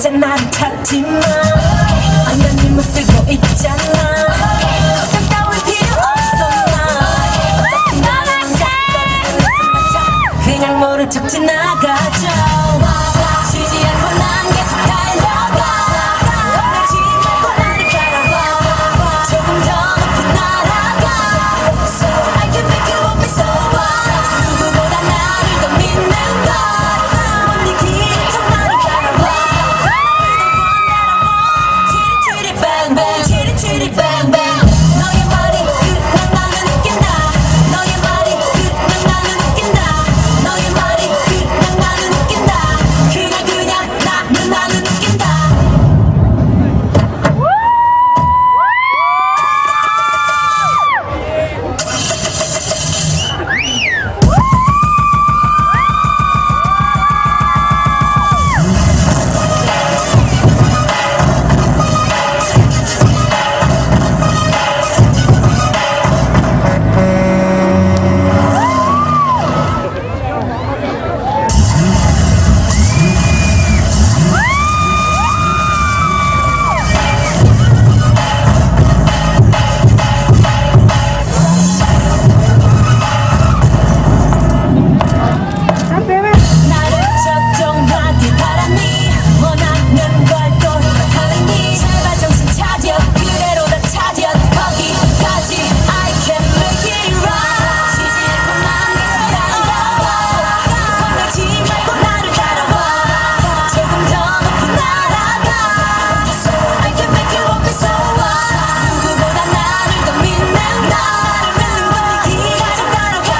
자, 나를 찾지 마. 안 돼, 네 모습 보이잖아. 걱정 따위 필요 없어, 나. 어차피 나는 넌 그냥 모른 척 지나가죠. 쉬지 않고 난 계속 달려가. 겁내지 말고 나를 바라봐. 조금 더 높이 날아가. So I can make you want me so what? 누구보다 나를 더 믿는 걸. 못 이기게 저 나를 바라봐. Be the one that I want. 지리지리 bang bang, 지리지리 bang bang. 너의 말이 그냥 나는 웃긴다. 너의 말이 그냥 나는 웃긴다. 너의 말이 그냥 나는 웃긴다. 그냥 그냥 나는 나는 웃긴다. 나를 걱정하길 바라니. 원하는 걸 또 다 달리니. 제발 정신 차려. 그대로 다 차려. 거기까지. I can make it right. 지지 않고 난 계속 달려가. 겁내지 말고 나를 따라와. 조금 더 높이 날아가. So I can make you want me so what? 누구보다 나를 더 믿는 나. 나를 믿는 분위기 좀 따라와.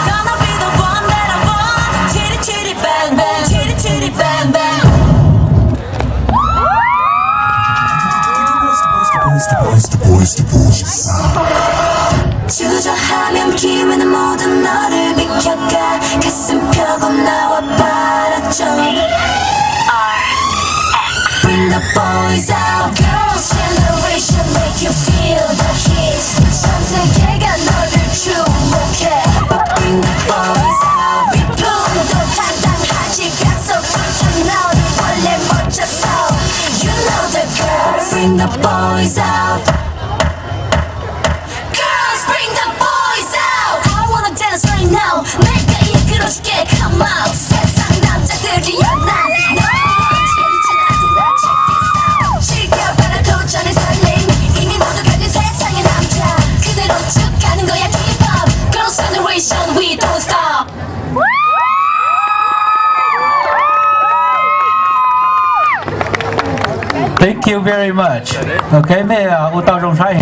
Gonna be the one that I want. 지리지리 bang bang, 지리지리 bang bang. 주저하면 기회는 모두 너를 비켜가. 가슴 펴고 나와. Bring the boys out. Girls generation make you feel the heat. 전 세계가 너를 주목해. Bring the boys out. 위풍도 당당하지. 가속부터 너를 원래 멈춰서. You know the girls. Bring the boys out. Girls, bring the boys out. I wanna dance right now. 내가 이끌어줄게. Come out. 세상 남자들이여 난 너. 지쳐 나한테 날 check this out. 즐겨봐라 도전의 설렘. 이미 모두 가진 세상의 남자. 그대로 쭉 가는 거야 keep up. Girls generation we don't stop. Thank you very much. Ok, mej ua tau zoo saib.